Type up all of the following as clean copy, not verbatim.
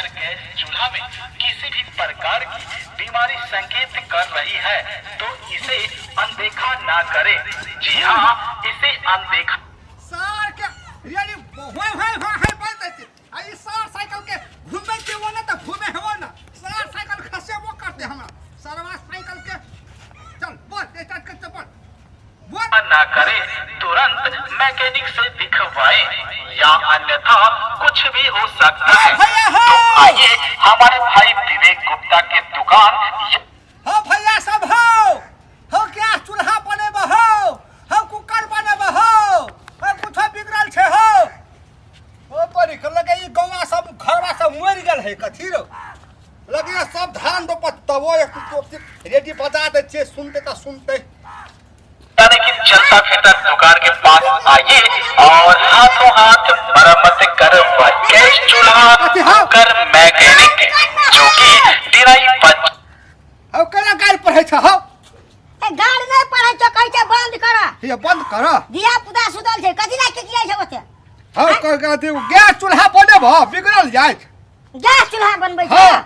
Gas चूल्हा में किसी भी प्रकार की बीमारी संकेत कर रही है तो इसे अनदेखा ना करें। जी हाँ, इसे अनदेखा सार के यानी होय होय होय होय बजै छै आ ई सार साइकिल के घुमै के वो ना त घुमे हेबो ना सार साइकिल खसेबो करते हमरा सरवा साइकिल के चल बोल स्टार्ट कर चल बोल बोल ना करें, तुरंत मैकेनिक से दिखवाएं या अन्यथा कुछ भी हो सकता है। भैया हो तो आइए हमारे भाई विवेक गुप्ता के दुकान हो भैया सब हो हो गैस चूल्हा बनेब हो हो कुकर बनेब हो हो कुछो बिगड़ल छै हो ओ परी लगे ई गौवा सब घरवा सब मरि गेल है कथी रो लगे सब धान रोपत तबो एक रेडी बजा दै छियै सुनते तऽ सुनते यानी कि चलता फिरता दुकान के पास आइए और हाथों हाथ मरम्मत करवाइए। गैस चूल्हा कुकर मैकेनिक जो कि दिनाई पच हौ केना गारि पढ़ै छ हौ ए गाड़ नहि पढ़ै छौ कहै छै बंद कर हे बंद कर धिया पुता सुतल छै कथी लए किकियाइ छै ओते हौ कह कह गैस चूल्हा बनेब बिगड़ल जाइ गैस चूल्हा बनबै छै हाँ।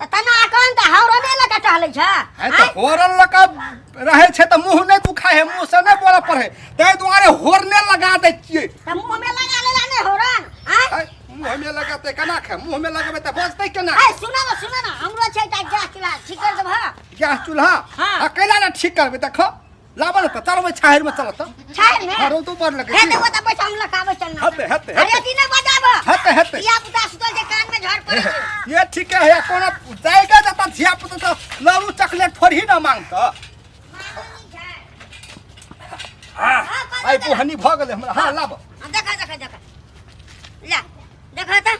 तऽ तना अखन तऽ हौरने लऽ कऽ टहलै छै है तऽ होरन लऽ कऽ रहै छै तऽ मुँह नहि दुखाइ है मुँह से नहि बोलऽ पड़ै ताहि दुआरे होरने लगा दै छियै तऽ मुँहमे लगा लेला नहि हौरन आँय है, मुँहमे लगेतै केना खाय मुँहमे लगेबै तऽ बजतै केना आँय सुन न सुन न हमरो छै एकटा गैस चूल्हा ठीक कर देबह गैस चूल्हा हाँ। आ कैला ने ठीक करबै देखो लाबऽ ने तऽ चलबै छाहरिमे चलऽ तऽ छै ने हँ रौदो बड़ लगै हे छै तऽ ओतऽ पैसा हम लखाबै चल ना हेतै, हेतै, अरे हेतै। अथी नहि बजाब हेतै, हेतै। धिया पुता सुतल छै कान में झड़ पड़ै छै ये ठीके है कोनो जाएगा जतऽ धिया पुता तऽ लड़ू चॉकलेट थोड़ी ना मांगतऽ हाँ, आइ बुहनी भऽ गेलै हमरा हाँ लाबऽ हाँ, देखा देखा देखा ला देखा तऽ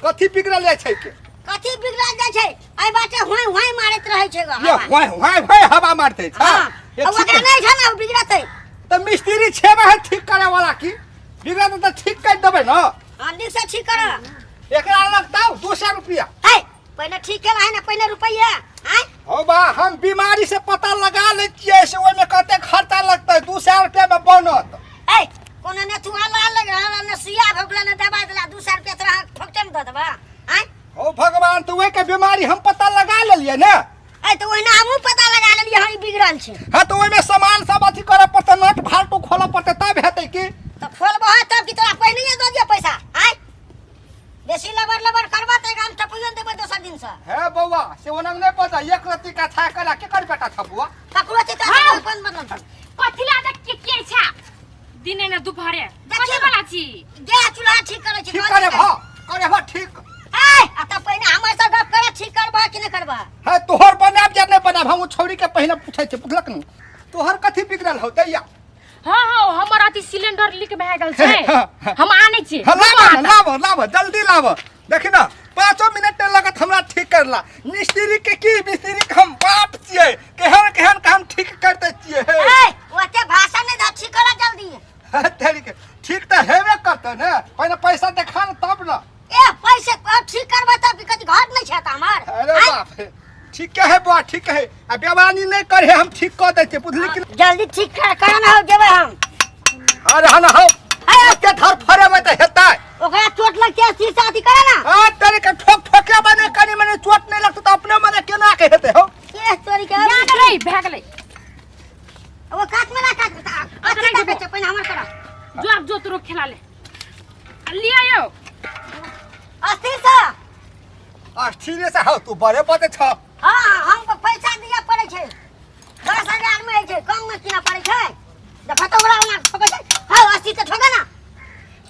कथी बिगड़ल जाइ छै के कथी बिगड़ल जाइ छै एहि बाटे हुआई हुआई मारैत रहै छै ग ये हवा। हुआई हुआई हुआई हवा मारते छै हाँ ये आ ठीक ओकरा है। नहि छै ने ओ बिगड़तै तऽ मिस्त्री छेबे है ठीक करे वाला की बिगड़त तऽ ठीक कर देबै ना हाँ नीक से ठीक कर एकरा लगतौ 200 रुपया है पहिने ठीक केला है ने पहिने रुपैआ आँय हो बा हम बीमारी से पता लगा लै छियै से ओहिमे कते खर्चा लगतै 200 रुपया में बनत ए कोनो ने थुआ ला लग रहल ने सुइया भोगला ने दवाई देला 200 रुपया तोरा फोकटे में दऽ देबा आँय ओ भगवान तऽ ओहि के बीमारी हम पता लगा लेलियै ने ए तऽ ओहिना हमहूँ पता लगा लेलियै हँ ई बिगड़ल छै हाँ तऽ ओहिमे सामान सब अथी करऽ पड़तै नट फाल्टू खोलऽ पड़तै तब हेतै की तऽ खोलबह तब कि तोरा पहिनहिए दऽ दिअ पैसा आँय बेसी लबर लबर करबा तऽ एकरा हम टपुइयो ने देबै दोसर दिनसँ हे बौआ से ओना नहि पता एक रत्ती कथा कला के कर बेटा छ बौआ ककरो छै हाँ। तऽ कोन मतलब छै कथी ला के के छै दिने ने दुपहरे देखियौ। कथी वाला छी गैस चूल्हा ठीक करै छी ठीक करे भा करे भा ठीक ए आ तऽ पहिने हमर से गप करे ठीक करबह कि नहि करबह है तोहर बनाब या नहि बनाब हम ओ छौड़ी के पहिने पूछै छै बुझलक ने तोहर कथी बिगड़ल हौ दैया हाँ हाँ हमर अथी सिलेंडर लीक भए गेल छै हाँ, हम आनै छी हाँ, लाबऽ ने लाबऽ लाबऽ जल्दी लाबऽ देखी ने पाँचो मिनट नहि लगत हमरा ठीक करला मिस्त्री के की मिस्त्री के हम बाप छियै केहन केहन के हम ठीक कर दै छियै हे ए ओते भाषण नहि दह ठीक कर जल्दी तेरी के ठीक तऽ हेबे करतै ने पहिने पैसा देखा ने तब ने ए पैसे ठीक करबह तब कि कथी घर नहि छै तऽ हमर अरे आँय? बाप रे ठीक है बुआ ठीक है आ बेमानी नहि करे हम ठीक कऽ दै छियै बुझली कि जल्दी ठीक कर कर ना हो जेबै हम अरे हन हौ एते धर फरेबै तऽ हेतै ओकरा चोट लगतै शीशा अथी करे ना आ तेरे के ठोक ठोके बने कनी मने चोट नहि लगतै तऽ अपने मने केना के हेतै हौ के तोरी के ना ना रे भए गेलै ओ काट में ना काट अथी नहीं काटे छै पहिने हमर कर जो आब जो तोरो खेला ले आ लिया यौ अस्थिर से अस्थिरे से हौ तू बड़े बदे छ हाँ हमको पैसा दिया पड़े छै 10,000 में होइ छै कम में किना पड़े छै देखो तो ओकरा ओना ठोकै छै हौ अस्सी से ठोके ना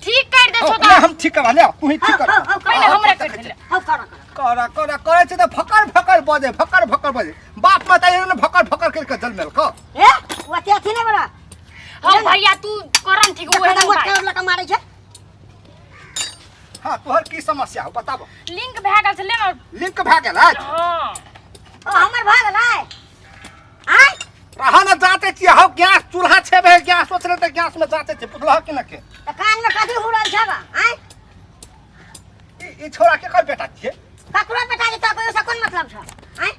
ठीक कर दे हौ, छो ले हम ठीक करबा ले तू ही ठीक कर हौ, हौ, पहिले हमरे कर दे हौ करो करो कर कर करै छै तऽ फकर फकर बजे फकर फकर बजे बाप माता एहन फकर फकर करि कऽ जन्मेल कऽ ए ओते अथी नहि बड़ा हौ भैया तू करन ठीक देखो ओहे तो मोटका लऽ कऽ मारै छै हाँ तोहर की समस्या हो बताबो लिंक भए गेल छै ले ना लिंक भए गेल है हां ओ हमर भऽ गेलै आँय रहा न जाते छियै हौ गैस चूल्हा छै बे गैस सोचले तऽ गैस में जाते छियै पुछलह कि न के तऽ कानमे कथी हुरल छै बा आँय ई छोरा के कर बेटा छियै ककरो बेटा के तऽ ओहिसँ कोन मतलब छै आँय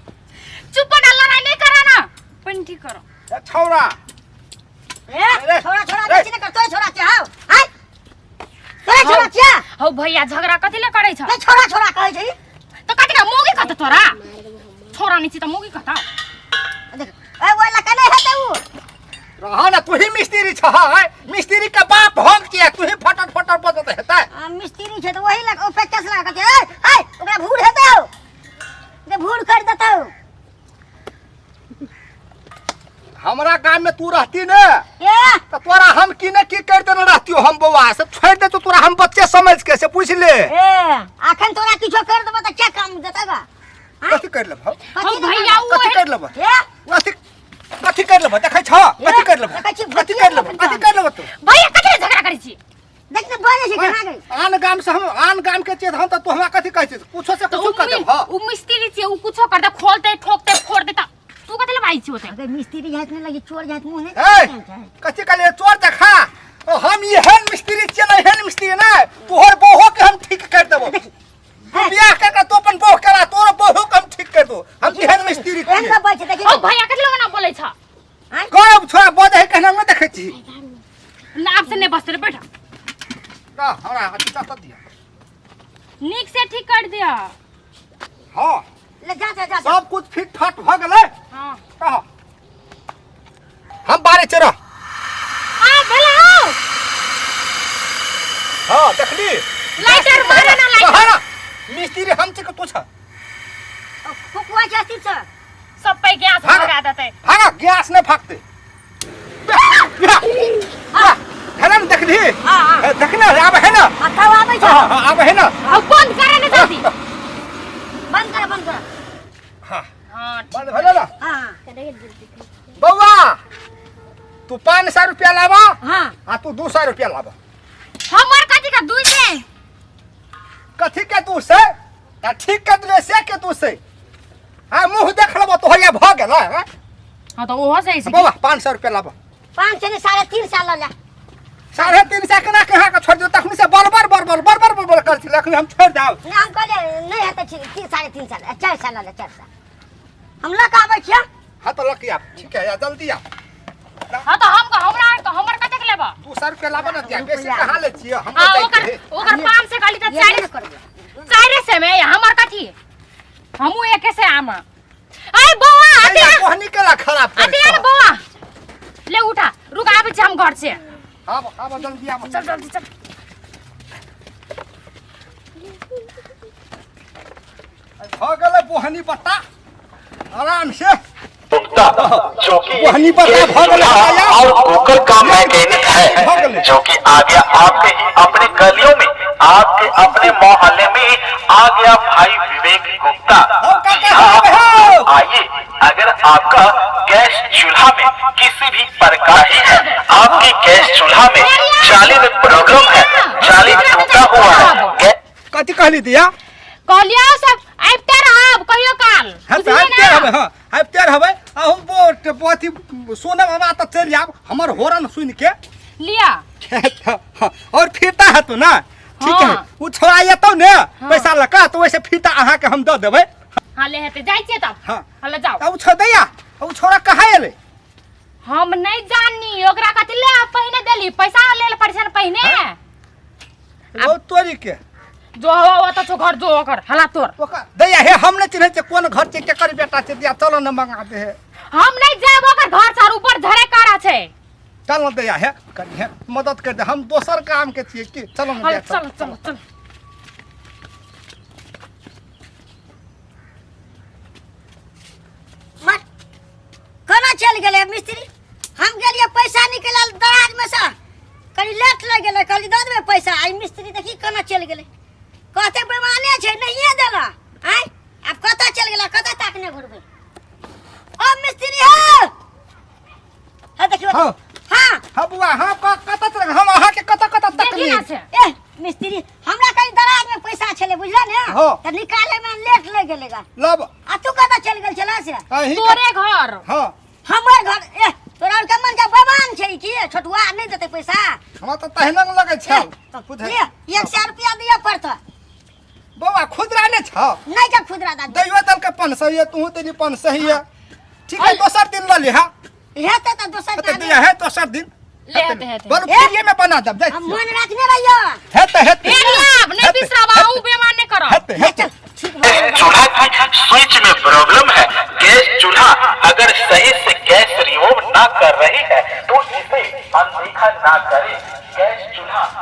चुप ना लड़ाई नहीं करा ना पहिने ठीक करो ए छौड़ा ए अरे, छोड़ा छोड़ा अरे। बेसी नहि कर तोरे छोड़ा छै हौ आँय तोरे छोड़ा छै हौ भैया झगड़ा कथी ले करै छ नहीं छोरा छोरा कहै छै त कथी का मोगी कहत तोरा छोरा नहीं छी त मोगी कहत देख ए ओइ लका नहीं हेतै उ रह ना तू ही मिस्त्री छ है मिस्त्री के बाप हम छियै तू ही फटर फटर बजत हेतै आ मिस्त्री छै त वही लग ओ पेचकस लगा के ए ए ओकरा भूर हेतौ जे भूर कर देतौ हमरा गाम में तू रहती ने ए तो तोरा हम की ने की कर देने रहतियो हम बौआ से छोड़ दे तो तोरा हम बच्चे समझ के से पूछ ले ए अखन तोरा किछो कर देबो त क्या काम देतै बा कथी कर लेब हम हौ भैया उ कथी कर लेब ए कथी कथी कर लेब देखै छ कथी कर लेब देखै छी, कथी कर लेब कथी कर लेब तू भैया कथी ले झगड़ा करै छी देख ने बजे छै कहाँ गई आन गाम से हम आन गाम के छियै हम त तू हमरा कथी कहै छियै कुछो से त कुछो उ कर देब हां उ मिस्त्री छी उ कुछो कर दे खोलते ठोकते फोड़ देता तू कथी ले बाई छी ओते अगर मिस्त्री जात ने लगी चोर जात मुंह ए ने कथी कहलियै चोर देखा ओ हम एहन मिस्त्री छियै ने एहन मिस्त्री ने तोहर बौहो के हम ठीक कर देबो तू बियाह कर के तू अपन बौह करा तोर बौहो के हम ठीक कर दो हम एहन मिस्त्री एहन छियै का बजे देखी ओ भैया कथी ले ओना बोलै छ कब छोड़ा बजै है कहना नहि देखै छी ना आब से नहीं बसते रे बैठ ना हमरा अथी चल दिया नीक से ठीक कर दिया हाँ ले जा जा जा सब कुछ फिट फाट भ गेलै हां कह हम बारे चेरा आ भेला हौ हाँ देखली लाइटर मारे ना लाइटर कहा ना मिस्त्री हम छी के तू छ फुकुआ छै अस्थिर से सब पे गैस भाग। भगा देते भागा गैस नहीं फाकते है ना देखली हाँ, हाँ। देखना आब है ना हथवा आबै छै हाँ, हाँ, आब है ना अब बंद करे ना जल्दी बंद कर बंद कर हाँ हां बंद भेलै ना हां बौआ तू 500 रुपया लाबा हां आ तू 200 रुपया लाबा हमर कथी का दुई से कथी के दू से आ ठीक कर दिले से के दू से आ मुंह देख लेबो तो होया भ गेल हैं? हां तो ओहो सही से बौआ 500 रुपया लाबा 500 ने 3.5 लऽ ले 350 केना कहाँ के छोड़ दियो तखनी से बरबर बरबर बरबर बरबर कर छलै अखनी हम छोड़ देब नहि हम कहलियै नहि हेतै 3.5 400 लऽ ले 400 हम लऽ कऽ आबै छियै हाँ तो लकी आप ठीक है या जल्दी आप हां तो हम हमरा हमर कतेक लेबा 200 रुपया लाबा ना दिया बेसी कहाँ ले छियै हम हां ओकर ओकर 500 कहली त ये चारि नहि करबै चारि से में हमर कथी हमू एके से आम अरे बौआ आते आ कोहनी केला खराब कर आते आ ना बौआ ले उठा रुक आबै छी हम घर से आब आब जल्दी आब चल जल्दी चल भ गेलै बोहनी बट्टा आराम से गुप्ता जो कि वहनी बता भऽ गेलै चूल्हा और कुकर का मैकेनिक भऽ है गेलै। जो कि आ गया आपके ही अपने गलियों में आपके अपने मोहल्ले में आ गया भाई विवेक गुप्ता हो जी काका, हाँ, हो। आइए अगर आपका गैस चूल्हा में किसी भी प्रकार ही है आपके गैस चूल्हा में जाली में प्रॉब्लम है जाली टूटा हुआ है गैस कथी कहली दिया कहलियो सब आबिते रहब कहियो काल हम तऽ बुझलियै आबिते ना? रहबै हँ आबिते रहबै आ हम बोट अथी सोना बाबा तऽ चलि जायब हमर होरन सुनि के लिअ और फीता हेतौ ना ठीक है हाँ। ओ छोड़ा एतौ ने पैसा लऽ कऽ तऽ ओहिसँ फीता अहाँके हम दऽ देबै हाँ ले हेतै जाइ छियै तब हाँ। हाँ ले जाओ आ ओ छो दैया ओ छोड़ा कहाँ एलै हम नहीं जानी ओकरा कथी ले पहिने देली पैसा लेल पड़ै छै ने पहिने ओ तोरी के जो हवा ओतऽ छौ घर जो ओकर हला तोर ओकर दैया हे हम नहि चिन्है छियै कोन घर छै केकर बेटा छै दैया चलो ने मंगा दे हे हम नहीं जाब ओकर घर से ऊपर झरे कारा छै चल ने दैया हे कनि हे मदद कर दे हम दोसर काम के छियै की चलो ने हल दैया, चल चल चल मत कोना चलि गेलै मिस्त्री हम गेलियै पैसा निकलल दराज में से कनि लेट लागि गेलै कहली दऽ देबै पैसा आइ मिस्त्री देखी कोना चलि गेलै कहते बेमाने छै नहिए देला आँय आब कतऽ चलि गेला कतऽ ताकने घुरबै ओ मिस्त्री हो हे देखियौ हाँ। हाँ हाँ बुआ हाँ कतऽ चल हम अहाँके कतऽ कतऽ देखी तकली ना से ए मिस्त्री हमरा कहीं दराज में पैसा छलै बुझल ने हाँ। तऽ निकाले में लेट लागि गेलै गा लब आ तू कतऽ चलि गेल छला से अहीं के- तोरे घर हाँ हमर घर ए तोरा आर के मन के बेमान छै की छोटुआ नहि देतै पैसा हमरा तऽ तहिना लगै छै ए, बुझै ले, 100 रुपया दिअ पड़तौ बौआ खुदरा नहि छौ नहि जब खुदरा दा दैयो देलकै 500 तूहू देली 500 ठीक है दोसर दिन लऽ लिहा हेतै तऽ दोसर तऽ दिया है दोसर दिन ले हेतै, हेतै। बड़ फ्रीए में बना देब जाइ हम छियै। मन रखने रहियो हेतै हेतै फेर आब नहीं हेतै, बिसराब अहूँ बेमान नहीं करब हेतै हेतै ठीक भऽ गेल। चूल्हा की स्विच में प्रॉब्लम है। गैस चूल्हा अगर सही से गैस रिमूव ना कर रही है तो इसे अनदेखा ना करें। गैस